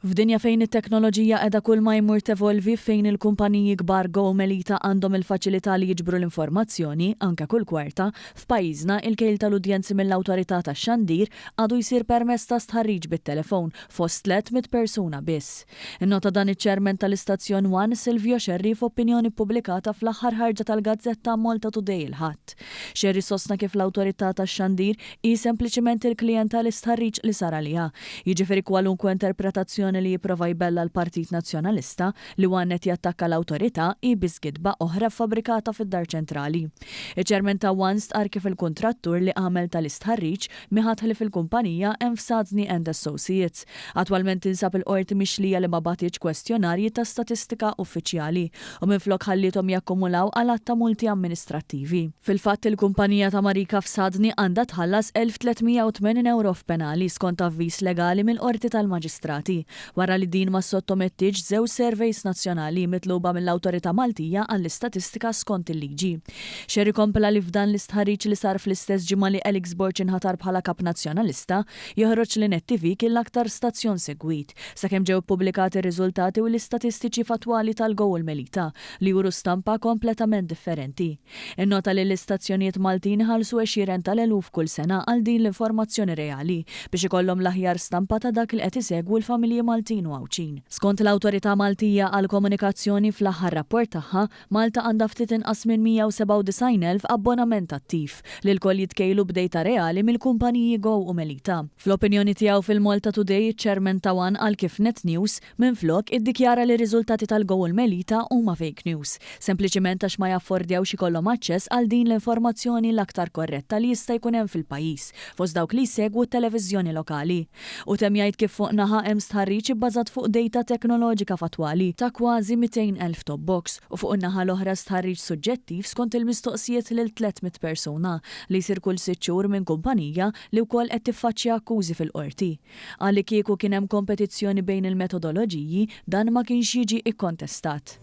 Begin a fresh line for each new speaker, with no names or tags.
F'dinja fejn it-teknoloġija qiegħda kulma jmur tevolvi, fejn il-kumpaniji kbar Go u Melita għandhom il-faċilità li jiġbru l-informazzjoni, anke kull kwarta, f'pajjiżna il-kejl tal-udjenzi mill-Awtorità tax-Xandir għadu jsir permezz ta' stħarriġ bit-telefon fost 300 persuna biss. Innota dan iċ-Chairman tal-Istazzjon One, Silvio Scerri f'opinjoni ppubblikata fl-aħħar ħarġa tal-gazzetta Malta Today il-Ħadd. Scerri sostna kif l-Awtorità tax-Xandir hi sempliċiment il-klijent tal-istħarriġ li sar għaliha. Jiġifieri kwalunkwe interpretazzjoni li jipprova jbella' l-Partit Nazzjonalista li One qed jattakka l-Awtorità hi biss gidba oħra ffabbrikata fid-Dar Ċentrali. Iċ-Chairman ta' One stqarr kif il-kuntrattur li għamel tal-istħarriġ mhi ħadd ħlief il-kumpanija Enfsadni and Associates. Attwalment tinsab il-Qorti mixlija li ma bagħtitx kwestjonarji ta' statistika uffiċjali u minflok ħalliethom jakkumulaw għal għadd ta' multi amministrattivi. Fil-fatt il-kumpanija ta' Marika Fsadni għandha tħallas 1,380 ewro f'penali skont avviż legali mill-Qorti tal-Maġistrati wara li din ma ssottomettietx żewġ surveys nazzjonali mitluba mill-Awtorità Maltija għall-Istatistika skont il-liġi. Scerri kompla li f'dan l-istħarriġ li sar fl-istess ġimgħa li Alex Borg inħatar bħala Kap Nazzjonalista, joħroġ li Net TV kien l-aktar stazzjon segwit, sakemm ġew ippubblikati r-riżultati u l-istatistiċi fattwali tal-Go u l-Melita, li juru stampa kompletament differenti. Innota li l-istazzjonijiet Maltin iħallsu għexieren tal-eluf kull sena għal din l-informazzjoni reali, biex ikollhom l-aħjar stampa ta' dak li qed isegwu l-familji Maltin u Għawdxin. Skont l-Awtorità Maltija għall-Komunikazzjoni fl-aħħar rapport tagħha, Malta għandha ftit inqas minn 197,000 abbonament attiv, li lkoll jitkejlu b'dejta reali mill-kumpaniji Go u Melita. Fl-opinjoni tiegħu fil-Malta Today, iċ-Chairman ta' one qal kif Net News, minflok, iddikjara li r-riżultati tal-Go u l-Melita huma fake news, sempliċiment għax ma jaffordjawx ikollhom aċċess għal din l-informazzjoni l-aktar korretta li jista' jkun hemm fil-pajjiż fost dawk li jsegwu t-televiżjoni lokali. Hu temm jgħid kif fuq naħa hemm stħarriġ ibbażat fuq dejta teknoloġika fattwali ta' kważi 200,000 top box u fuq in-naħa l-oħra stħarriġ suġġettiv skont il-mistoqsijiet lil 300 persuna li jsir kull sitt xhur minn kumpanija li wkoll qed tiffaċċja akkużi fil-Qorti. Qal li kieku kien hemm kompetizzjoni bejn il-metodoloġiji dan ma kienx jiġi ikkontestat.